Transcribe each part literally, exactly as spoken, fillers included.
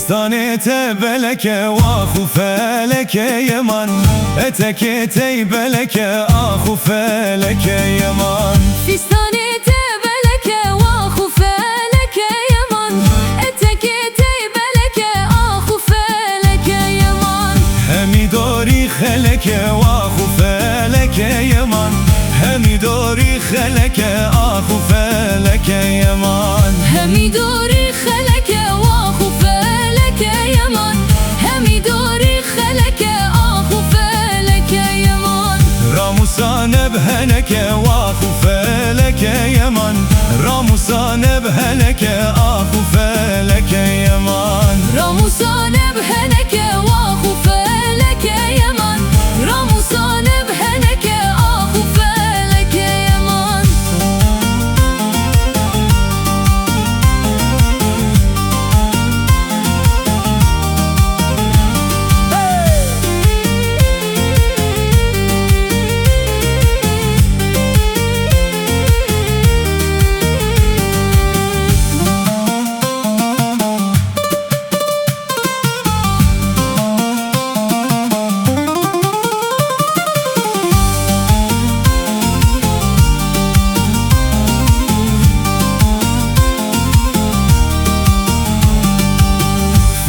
Fistanê te beleke, wax û felekê yeman. Etekê tey beleke, ax û felekê yeman. Fistanê te beleke, wax û felekê yeman. Etekê tey beleke, ax û felekê yeman. Hemî dorî xeleke, wax û felekê yeman. Hemî dorî xeleke, ax û felekê yeman. Hemî dorî xeleke, wax û felekê yeman. Hemî dorî xeleke, ax û felekê yeman. Ramûsa neb heneke, wax û felekê yeman. Ramûsa neb heneke, ax û felekê yeman. Ramûsa neb heneke, wax û felekê yeman. Ramûsa neb heneke, ax û felekê yeman.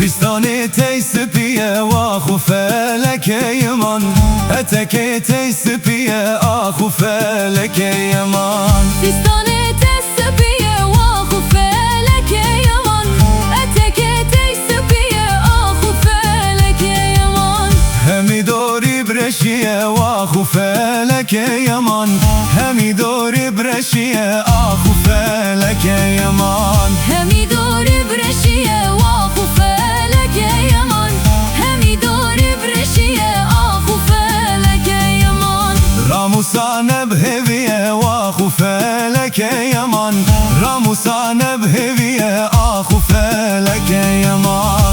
Fistanê tey spî ye, wax û felekê yeman. Etekê tey spî ye, ax û felekê yeman. Fistanê te spî ye, wax û felekê yeman. Etekê tey spî ye, ax û felekê yeman. Hemî dorî bireşî ye, wax û felekê yeman. Hemî dorî bireşî ye, ax û felekê yeman. Hemî dorî bireşî ye, wax û felekê yeman. Hemî dorî bireşî ye, ax û felekê yeman. Ramûsa neb hêvî ye, wax û felekê yeman. Ramûsa neb hêvî ye, ax û felekê yeman.